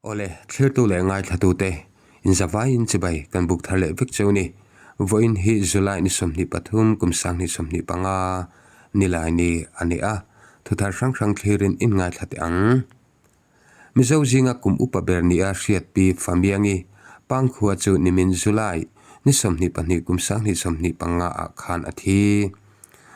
Awle, thlirtu leh ngaithlatute, inzavaiin chibai kan buk thar leh vek cheu ni. Vawiin hi July ni 23 kum 2025 nilai ni a ni a, thuthar hrang hrang thlirin in ngaithla teh ang. Mizo zinga kum upa ber nia hriat Pi Famiangi Pangkhua chu nimin July ni 22 kum 2025 ah khan a thi.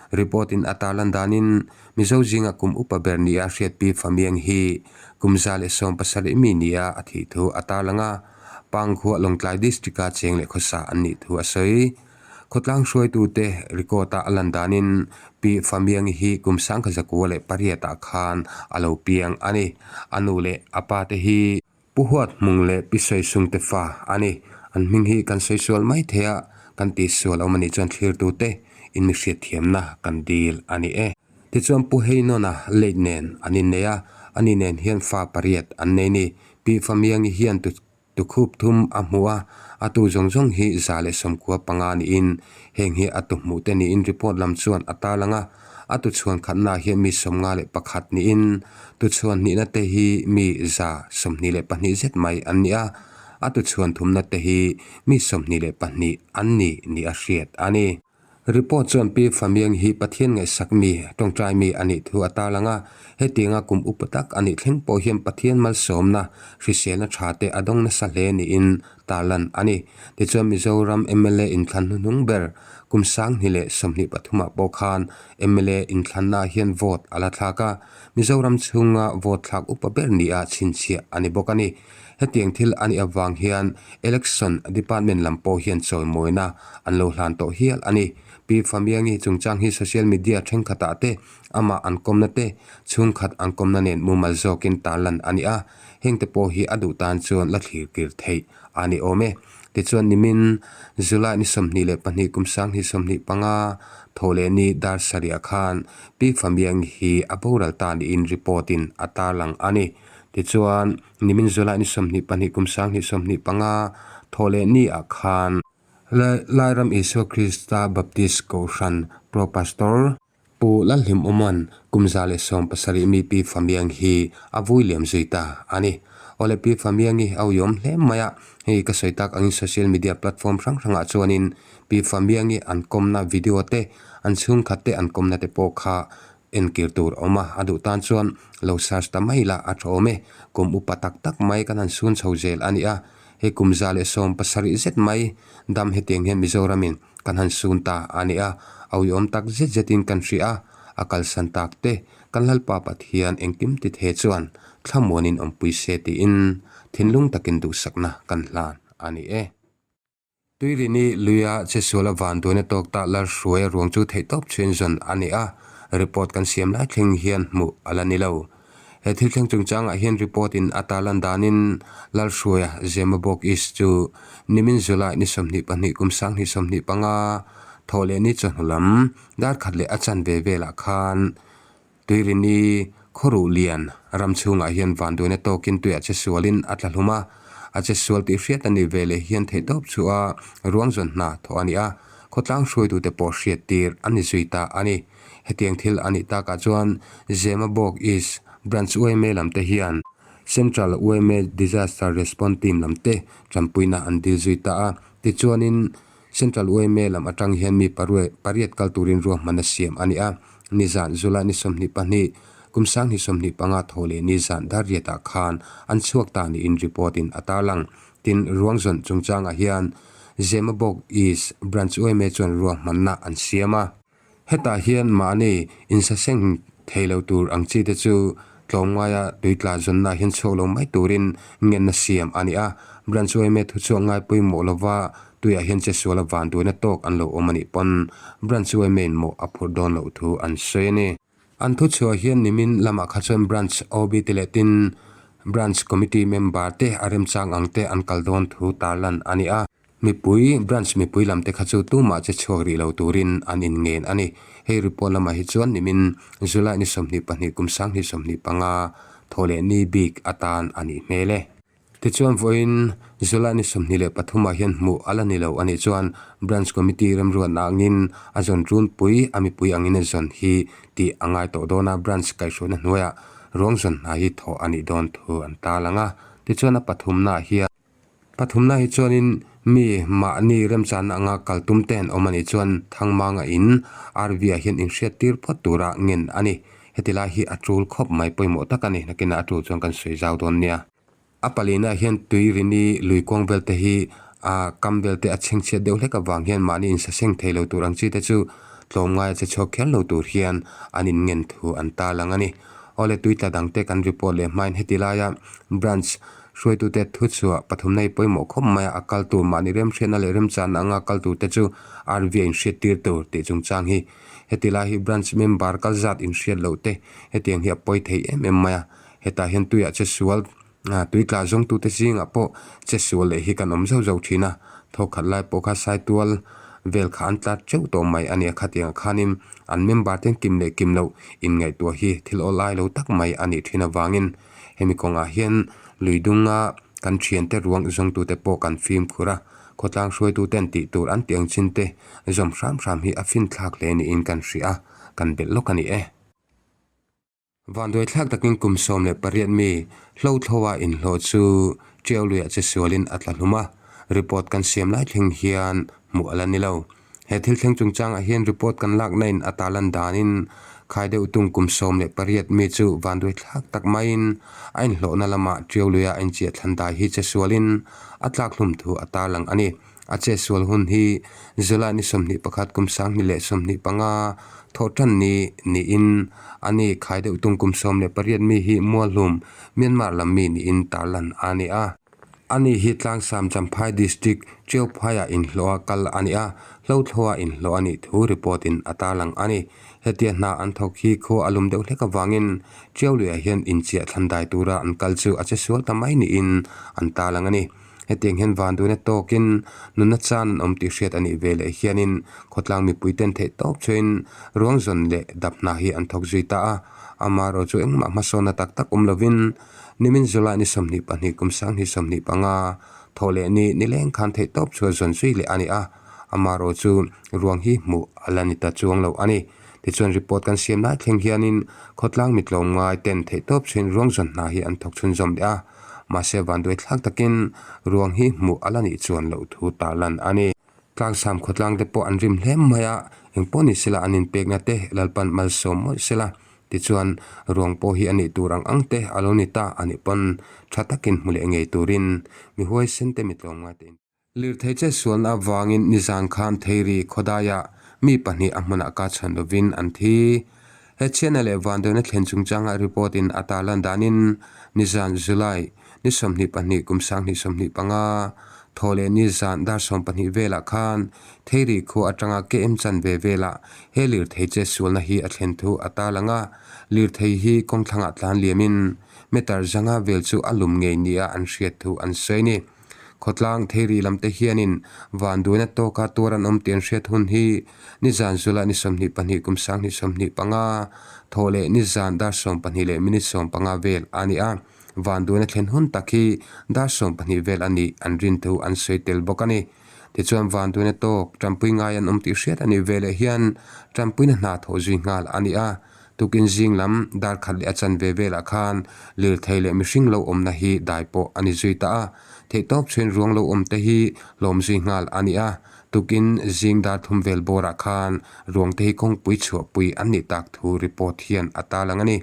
Report in a tarlan danin Mizo zinga kum upa ber nia hriat Pi Famiang hi kum 117 mi nia a thih thu a tarlang a, Pangkhua Lawngtlai District a cheng leh khawsa an nih thu a sawi. Khawtlang hruaitute record a a lan danin Pi Famiangi hi kum 1908 ah khan a lo piang a ni. A nu leh a pa te hi. Pu Huat Hmung leh Pi Sawisung te fa a ni. An hming hi kan sawi sual mai thei a, kan tih sual awm a nih chuan thlirtute in mi hriatthiamna kan dil a ni e. Tichuan Pu Heinona late nen an innei a, ani nen hian fa pariat an nei ni. Pi Famiangi hian tu tukhup thum a hmu a, a tu zawng zawng hi 195 niin heng hi a tu hmuh te niin report lam chuan a tarlang a. A tuchhuan khatnaah hian mi 51 niin tuchhuan hnihna te hi mi 122 zet mai an ni a, a tuchhuan thumna te hi mi 22 an ni ni a hriat a ni. Report chuan Pi Famiang hi Pathian ngaihsak mi, tawngtai mi a nih thu a tarlang a, hetianga kum upa tak a nih thleng pawh hian Pathian malsawmna, hriselna tha te a dawng nasa hle niin tarlan a ni. Tichuan Mizoram mla inthlan hnuhnung ber kum 2023 ah pawh khan mla inthlannaah hian vote a la thlak a, Mizoram chhunga vote thlak upa ber nia chhinchhiah a ni bawk a ni. Hetiang thil a nih avang hian Election Department lam pawh hian chawimawina an lo hlan tawh hial a ni. Pi Famiangi chungchang hi social media thenkhatah te amah an kawmna te chhungkhat an kawmna nen mumal zawkin tarlan a ni a, hengte pawh hi a duh tan chuan la thlir kir theih a ni awm e. Tichuan nimin July ni 22 kum 2025 thaw leh ni dar sarih khan Pi Famiangi hi a boral ta niin report in a tarlang a ni. Tichuan nimin July ni 22 kum 2025 thaw leh ni ah khan Lairam Isua Krista Baptist Kohhran Pro Pastor Pu Lalhlim Awman kum 117 mi Pi Famiang hi a vui liam zui ta a ni. Awle Pi Famiangi a uiawm hle mai a, hei ka sawi tak angin social media platform hrang hrangah chuanin Pi Famiangi an kawmna video te, an chhungkhat te an kawmna te pawh kha enkir tur a awm a, a duh tan chuan lo search ta mai la a tha awm e. Kum upa tak tak mai kan han sun chho zel a ni a, hei kum 117 zet mai dam hetiang hian Mizoramin Kan han sun ta a ni a, a uiawm tak zet zetin kan hria a, a kalsan tak te kan Lalpa Pathian engkim ti the chuan thlamuanin awmpui se tiin thinlung takin duhsakna kan hlan a ni e. Tuirini luia chesuala vanduaina tawk ta Lalhruaia ruang chu theihtawp chhuin zawn a ni a, report kan siam lai thleng hian hmuh a la ni lo. He thil thleng chungchangah hian report in a tarlan danin Lalhruaia Zemabawk East chu nimin July ni 22 kum 2025 thawh leh ni chawhnu lam dar khat leh a chanve velah khan Tuirini Khawruh lian ram chhungah hian vanduaina tawkin tuiah che sualin a tla hlum a, a che sual tih hriat a nih veleh hian theihtawp chu a ruang zawn hna thawh a ni a, khawtlang hruaitute pawh hriat tir a ni zui ta a ni. Hetiang thil a nih takah chuan Zemabawk East Branch yma lam te hian Central yma Disaster Response Team lam te tanpuina an dil zui ta a. Tichuanin Central yma lam atang hian mi pariat kal turin ruahman a siam a ni a. Nizan July ni 22, kum 2025 thaw leh nizan dar riatah khan an chhuak ta niin report in a tarlang. Tin, ruang zawn chungchangah hian Zemabawk East Branch yma chuan ruahmanna an siam a. Hetah hian mahni insaseng thei lo tur ang chi te chu tlawmngaia tuitla zawnna hian chhuak lo mai turin ngenna siam a ni a. Branch yma thuchhuak ngai pawimawh lova tuiah hian chesuala vanduaina tawk an lo awm a nih pawn Branch yma in mawh a phurh dawn loh thu an sawi a ni. An thuchhuah hian nimin lamah kha chuan Branch OB te leh tin Branch Committee member te a remchang ang te an kal dawn thu tarlan a ni a. Mipui, Branch mipui lam te kha chu tumah che chhuak rih lo turin an inngen a ni. Hei report lamah hi chuan nimin July ni 22 kum 2025 thaw leh ni bik atan a nih hmel e. Tichuan vawiin July ni 23 ah hian hmuh a la ni lo a nih chuan Branch Committee remruatna angin a zawn runpui a mipui angin a zawn hi tih a ngai tawh dawn a, Branch kaihhruaina hnuaiah ruang zawn hna hi thawh a nih dawn thu an tarlang a. Tichuan a pathumnaah hian. Pathumna hi chuanin mi mahni remchanna anga kal tum te an awm a nih chuan Thangmanga in RV ah hian inhriat tir phawt tura ngen a ni. Heti lai hi a tul khawp mai pawimawh tak a ni. Nakinah a tul chuan kan sawi zau dawn nia. A palina hian tui rini lui kuang vel te hi ah kam vel te a chhengchhiat deuh hlek avang hian mahni insaseng thei lo tur ang chi te chu tlawmngai a che chhuak kher lo tur hian an inngen thu an tarlang a ni. Awle tui tla dang te kan report leh hmain heti laia branch hruaitute thuchhuah pathumna hi pawimawh khawp mai a, a kal tur mahni remhriatna leh remchanna anga kal tur te chu RV a inhriat tir tur tih chungchang hi heti lai hi branch member kal zat inhriat loh te hetiang hi a pawi thei em em mai a. Hetah hian tuiah che sual tui tla zawngtute zingah pawh che sual leh hi kan awm zauh zauh thin a, thawkhat lai pawh kha Saitual vel kha an tla teuh tawh mai a nia khatiangah khanin an member ten kim leh kim loh inngaihtuah hi thil awlai lo tak mai a nih thin avangin hemi kawngah hian lui dunga kan thiante ruang zawngtute pawh kan fimkhur a, khawtlang hruaituten tih tur an tih ang chin te zawm hram hram hi a finthlak hle niin kan hria a, kan belh lawk a ni e. Vanduaithlak takin kum 18 mi Hlothloa inhlawh chu Tiauluiah che sualin a tla hlum a, report kan siam lai thleng hian hmuh a la ni lo. He thil thleng chungchangah hian report kan lakna in a tarlan danin khai deuh tung kum 18 mi chu vanduaithlak tak maiin a inhlawhna lamah Tiauluia a inchiah thlan dai hi che sualin a tlak hlum thu a tarlang a ni. A chetsual hun hi July ni 21 kum 2025 thawh tan ni niin a ni khai deuh tung kum 18 mi hi Mualhlum, Myanmar lam mi niin tarlan a ni a. Ani hi Tlangsam Champhai District Cheophaiah inhlawha kal a ni a, Hlothloa inhlawh a nih thu report in a tarlang a ni. Hetia hna an thawk hi khua a lum deuh hlek avangin Cheoluiah hian inchiah thlan dai tura an kal chu a chesual ta mai niin an tarlang a ni. Hetiang hian vanduaina tawkin nunna chan an awm tih hriat a nih ve leh hianin khawtlang mipuiten theih tawp chuain ruang zawn leh dap hna hi an thawk zui ta a. Amaherawh chu engmah hmasawnna tak tak awm lovin nimin July ni 22 kum 2025 thawh leh ni nileng khan theih tawp chu a zawn zui leh a ni a. Amaherawh chu ruang hi hmuh a la ni ta chuang lo a ni. Tichuan report kan siam lai thleng hianin khawtlang mitlawmngai ten theih tawp chuain ruang zawn hna hi an thawk chhunzawm leh a. Mahse vanduai thlak takin ruang hi hmuh a la nih chuan loh thu tarlan a ni. Tlangsam khawtlang te pawh an rim hle mai a, engpawh ni sela an inpekna te Lalpan malsawm mawlh sela. Tichuan ruang pawh hi a nih tur ang ang te a lo ni ta a nih pawn tha takin hmu leh ngei turin mi huaisen te mi tlawmngai te in. Lirthei che sualna avangin nizan khan Theiri khawdaiah mi pahnih a hmunah ka chhan lovin an thi. He chhiatna leh vanduaina thlen chungchanga report in a tarlan danin nizan July ni 22 kum 2025 thaw leh nizan dar 12 velah khan Theiri khua atanga KM chanve velah he lirthei che sualna hi a thlen thu a tarlang a, lirthei hi kawngthlangah tlan liamin meter zanga vel chu a lum ngei nia an hriat thu an sawi a ni. Khawtlang Theiri lam te hianin vanduaina tawka tuar an awm tih an hriat hun hi nizan zula ni 22 kum 2025 thawh leh nizan dar 12 leh minute 15 vel a ni a, vanduaina thlen hun tak hi dar 12 vel a nih an rin thu an sawi tel bawk a ni. Tichuan vanduaina tawk tanpui ngai an awm tih hriat a nih veleh hian tanpuina hna thawh zui nghal a ni a. Tukin zing lam dar khat leh a chanve velah khan lirthei leh mihring lo awmna hi dai pawh a ni zui ta a. Theihtawp chhuin ruang lo awm te hi hlawm zui nghal a ni a. Tukin zing dar thum vel bawrah khan ruang te hi kawngpui chhuahpui an nih tak thu report hian a tarlang a ni.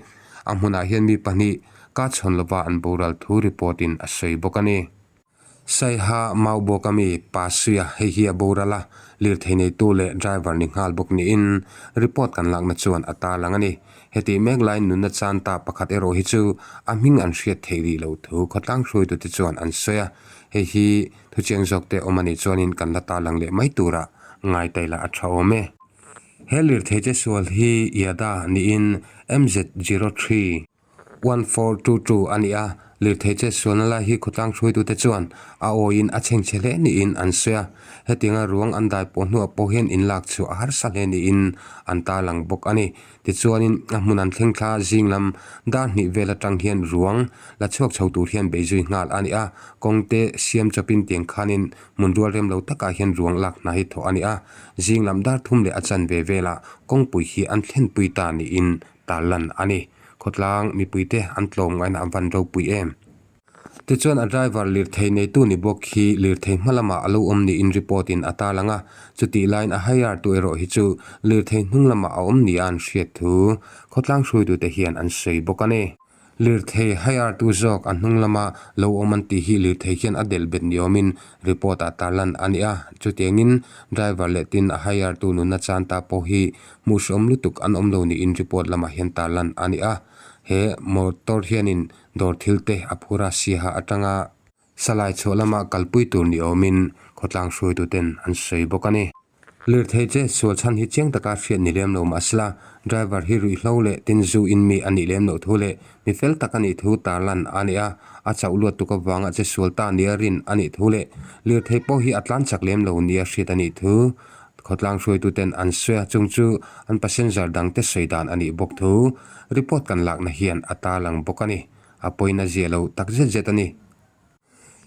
A hmunah hian mi pahnih ka chhawn lova an boral thu report in a sawi bawk a ni. Saiha mau bawk ami pa suia hei hi a boral a, lirthei neitu leh driver ni nghal bawk niin report kan lakna chuan a tarlang a ni. Hetih mek laiin nunna chan ta pakhat erawh hi chu a hming an hriat theih rih loh thu khawtlang hruaitute chuan an sawi a, hei hi thuchiang zawk te awm a nih chuanin kan la tarlang leh mai turah ngai ta ila a tha awm e. He lirthei che sual hi Iada niin MZ 03. 1422 a ni a, lirthei che sualna lai hi khawtlang hruaitute chuan a awiin a chhengchhe hle niin an sawi a, hetianga ruang an dai pawh hnuah pawh hian inlak chhuah a harsa hle niin an tarlang bawk a ni. Tichuanin a hmun an thleng thla zing lam dar hnih vel atang hian ruang la chhuak chho tur hian bei zui nghal a ni a, kawngte siam chawpin tiang khanin hmun rual rem lo takah hian ruang lak hna hi thawh a ni a, zing lam dar thum leh a chanve velah kawngpui hi an thlenpui ta niin tarlan a ni. Khawtlang mipuite an tlawm ngaina an van ropui em? Tichuan a driver lirthei neitu ni bawk hi lirthei hma lamah a lo awm niin report in a tarlang a, chutih laiin a hire tu erawh hi chu lirthei hnung lamah a awm nia an hriat thu khawtlang hruaitute hian an sawi bawk a ni. Lirthei hire tu zawk a hnung lama lo awm an tih hi lirthei hian a delh bet ni awmin report ah tarlan a ni a, chutiangin driver leh tin a hire tu nunna chan ta pawh hi hmuh hreawm lutuk an awm lo niin report lamah hian tarlan a ni a, he motor hianin Dawr thil te a phur a siaha atanga salai chhuah lama kalpui tur ni awmin khawtlang hruaituten an sawi bawk a ni. Lirthei che sual chhan hi chiang taka hriat ni lem lo mahsela driver hi ruihhlo leh tin zu in mi a nih lem loh thu leh mi fel tak a nih thu tarlan a ni a, a chauh luat tuk avanga che sual ta nia rin a nih thu leh lirthei pawh hi a tlan chak lem lo nia hriat a nih thu khawtlang hruaituten an sawi a, chung chu an passenger dangte sawi dan a nih bawk thu Report kan lakna hian a tarlang bawk a ni. A pawina zia lo tak zet zet a ni.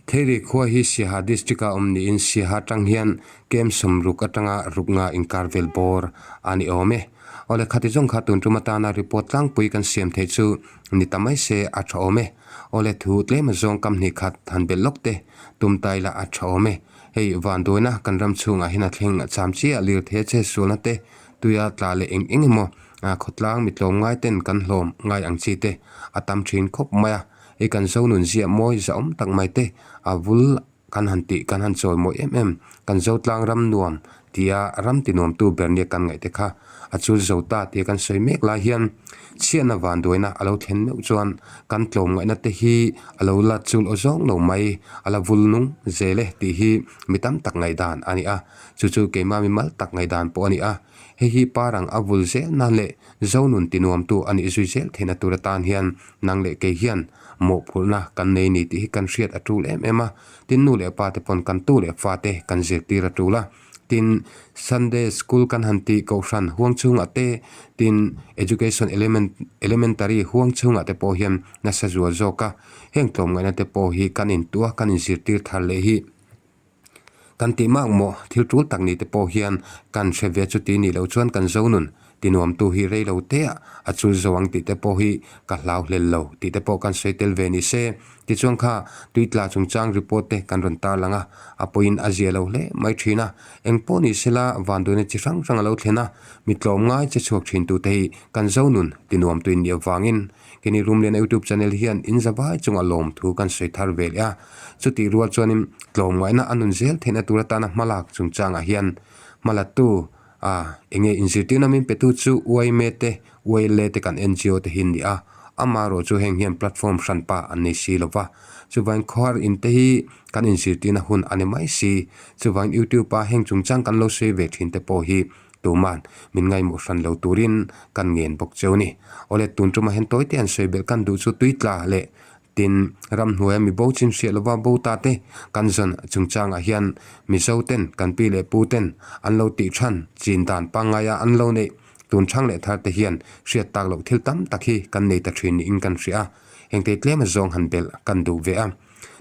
Theiri khua hi Siaha District a awm niin Siaha atang hian kem sawmruk atanga ruk nga inkar vel bawr a ni awm e. Awle khati zawng kha tun tum atana report tlangpui kan siam theih chu ni ta mai se a tha awm e. Awle thu tlem azawng kam hnih khat han belh lawk te tum tai la a tha awm e. Hei vanduaina kan ram chhungah hian a thleng cham chiah lirthei che sualna te tuia tla leh eng eng emaw A khawtlang mi tlawmngai ten kan hlawm ngai ang chi te a tam thin khawp mai a, hei kan zo nun ziah mawi zahawm tak mai te a vul kan han tih kan han chawi mawi em em kan zo tlang ram nuam tia ram ti nuam tu ber nia kan ngaih te kha a chul zo ta tia kan sawi mek lai hian chhiatna vanduaina a lo thlen meuh chuan kan tlawm ngaihna te hi a lo la chul aw zawng lo mai a la vul nung zel e tih hi mi tam tak ngaihdan a ni a, chu chu keimah mi mal tak ngaihdan pawh a ni a. Hei hi parang a vul zel nan leh Zonun tinuamtu a nih zui zel theihna tur atan hian nang leh kei hian mawhphurhna kan nei ni tih hi kan hriat a tul em em a. Tin nu leh pa te pawn kan tu leh fa te kan zirtir a tul a. Tin Sunday School kan han tih kohhran huang chhungah te, tin Education Element Elementary huang chhungah te pawh hian nasa zual zawk a. Heng tlawmngaihna te pawh hi kan intuah kan inzirtir thar leh hi. Kan tih mak maw? Thil tul tak ni te pawh hian kan hre ve chuti nih loh chuan kan zo nun tinuamtu hi rei lo te ah a chul zo ang tih te pawh hi ka hlau hlel lo tih te pawh kan sawi tel ve ni se. Tichuan kha tuitla chungchang report te kan rawn tarlang a, a pawhin a zia lo hle mai thin a. Eng pawh ni sela vanduaina chi hrang hrang a lo thlen a, mi tlawm ngai che chhuak thin tute hi kan zo nun tinuamtu in nih avangin Keni Rumliana YouTube channel hian in zavai chunga lawmthu kan sawi thar ve leh a, chutih rual chuanin tlawmngaihna a nun zel theihna tur atana hmalak chungchangah hian hmalattu a enge inzirtirna min petu chu UIME te, UILA te kan NGO te hi an ni a, amaherawh chu heng hian platform hranpa an nei si lo va, chuvangin khawhar in te hi kan inzirtirna hun a ni mai si, chuvangin YouTube a heng chungchang kan lo sawi ve thin te pawh hi Tuman min ngaihmawh hran lo turin kan ngen bawk cheu ni. Awle tun tumah hian tawi te an sawi belh kan duh chu tui tla leh tin ramhnuaia mi bo chin hriat lova bo ta te kan zawn chungchangah hian Mizo ten kan pi leh pu ten an lo tih than chin dan pangngaia an lo neih tun thang leh thar te hian hriat tak loh thil tam tak hi kan nei ta thin niin kan hria a, engtei tlem azawng han belh kan duh ve a.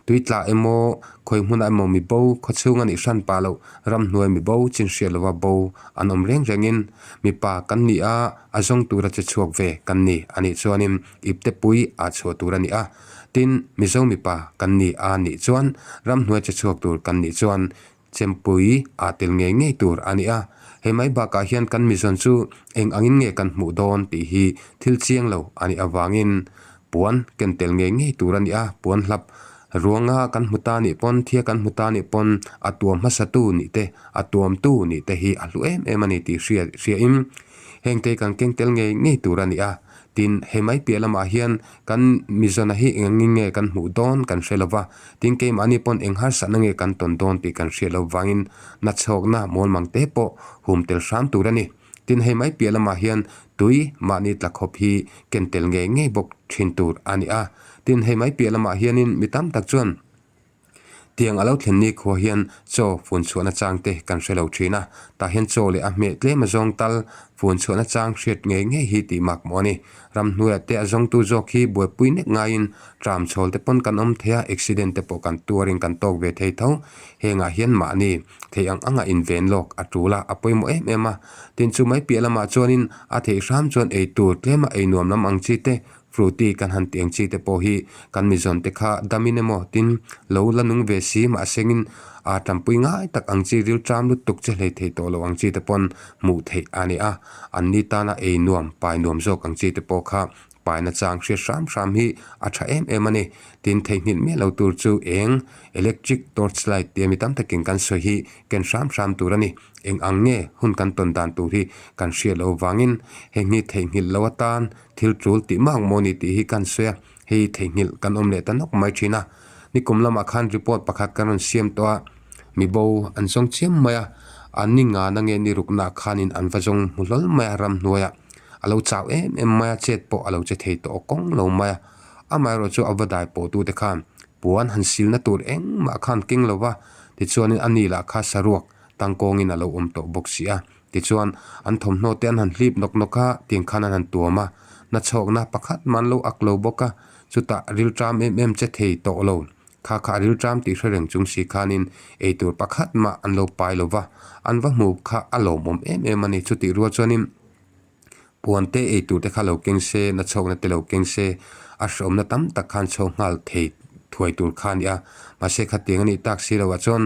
Tui tla emaw, khawi hmunah emaw mi bo, khaw chhung a nih hran pah loh, ramhnuai mi bo, chin hriat lova bo an awm reng rengin mipa kan ni a, a zawng tura che chhuak ve kan ni a nih chuanin ipte pui ah chhuah tur a ni a. Tin, Mizo mipa kan ni a nih chuan ramhnuai che chhuak tur kan nih chuan Chempui ah tel ngei ngei tur a ni a, hei mai bakah hian kan mizawn chu eng angin nge kan hmuh dawn tih hi thil chiang lo a nih avangin puan ken tel ngei ngei tur a ni a, puan hlap ruanga kan hmu ta nih pawn thia kan hmu ta nih pawn a tuam hmasatu nih te a tuamtu nih te hi a hlu em em a ni tih hria hriain hengte kan keng tel ngei ngei tur a ni a. Tin, hei mai piah lamah hian kan Mizona hi eng angin nge kan hmuh dawn kan hre lo va, tin keimahni pawn eng harsatna nge kan tawn dawn tih kan hriat loh vangin nachhawkna mawlmang te pawh hum tel hram tur a ni. Tin, hei mai piah lamah hian tui mahni tla khawp hi ken tel ngei ngei bawk thin tur a ni a. Tin, hei mai piah lamah hianin mi tam tak chuan. Tiang a lo thlen ni khua hian chaw fun chhuahna chang te kan hre lo thin a, tah hian chaw leh a hmeh tlem a zawng tal fun chhuahna chang hriat ngei ngei hi tih mak maw a ni. Ramhnuaiah te a zawngtu zawk hi buaipui nek ngaiin tram chhawl te pawn kan awm thei a, accident te pawh kan tuarin kan tawk ve thei tho. Hengah hian mahni theih ang anga inven lawk a tul a, a pawimawh em em a. Tin chu mai piah lamah chuanin a theih hram chuan eitur tlema ei nuam lam ang chi te. Frooti kan han tih ang chi te pawh hi kan mizawn te kha damin emaw tin lo la nung ve si mahsengin aa tanpui ngai tak ang chi rilṭam lutuk che hlei thei tawh lo ang chi te pawn hmuh theih a ni a, anni tana ei nuam pai nuam zawk ang chi te pawh kha paina chang hriat hram hram hi a tha em em a ni. Tin theihnghilh miah lo tur chu eng electric torch light tia mi tam takin kan sawi hi ken hram hram tur a ni. Eng ang nge hun kan tawn dan tur hi kan hriat loh vangin heng hi theihnghilh lo atan thil tul tih mak maw ni tih hi kan sawi a, hei theihnghilh kan awm leh ta nawk mai thin a. Nikum lamah khan report pakhat kan rawn siam tawh a, mi bo an zawng chiam mai a, an ni ngana nge ni ruknaah khanin an va zawng hmu hlawl mai a ramhnuaiah. A lo chau em em mai a, chet pawh a lo che thei tawh kawng lo mai a. Amaherawhchu chu a va dai pawh tute khan puan han silna tur engmah khan keng lo va, tichuanin a ni lah kha saruak tangkawngin a lo awm tawh bawk si a. Tichuan an thawmhnaw te an han hlip nawk nawk a, tiang khan an han tuam a, nachhawkna pakhat mah an lo ak lo bawk a, chutah rilṭam em em che thei tawh lo. Kha kha a rilṭam tih hre reng chung si khanin eitur pakhat mah an lo pai lo va, an va hmu kha a lawmawm em em a ni. Chutih rual chuanin Puan te ei tur te kha lo keng se, nachhawkna te lo keng se, a hreawmna tam tak khan chho nghal thei thuai tur kha a ni a. Mahse khatiang a nih tak si loh ah chuan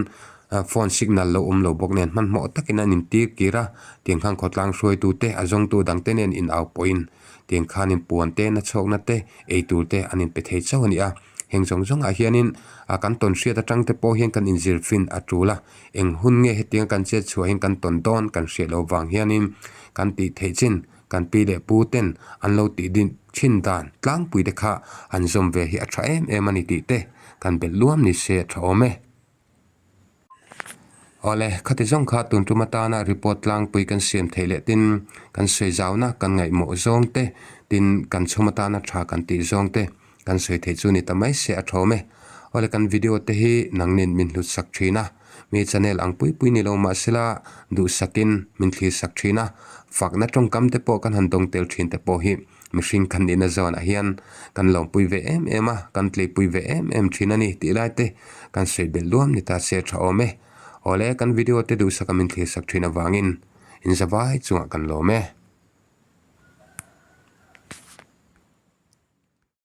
phone signal lo awm lo bawk nen hmanhmawh takin an intir kir a, tiang khan khawtlang hruaitu te, a zawngtu dang te nen in au pawhin tiang khanin puan te, nachhawkna te, ei tur te an inpe thei chauh a ni a. Heng zawng zawngah hianin kan tawn hriat atang te pawh hian kan inzir fin a tul a. Eng hun nge hetianga kan chet chhuah hian kan tawn dawn kan hriat loh vang hianin kan tih theih chin kan pi leh pu ten an lo tih din thin dan tlangpui te kha an zawm ve hi a tha em em a ni tih te kan belh luam ni se a tha awm e. Awle, khati zawng kha tun tum atana report tlangpui kan siam theih leh tin kan sawi zauna kan ngaihmawh zawng te tin kan chhawm atana tha kan tih zawng te Kan sawi theih chu ni ta mai se a thawm e. Awle kan video te hi nangnin min hlut sak thin a, mi channel ang pui pui ni lo mahsela duhsakin min thlir sak thin a, fakna tawngkam te pawh kan han dawng tel thin te pawh hi mihring kan nihna zawnah hian kan lawmpui ve em em a, kan tleipui ve em em thin a ni tih lai te kan sawi belh luam ni ta se a tha awm e. Awle kan video te duhsaka min thlir sak thin avangin inzavai chungah kan lawm e.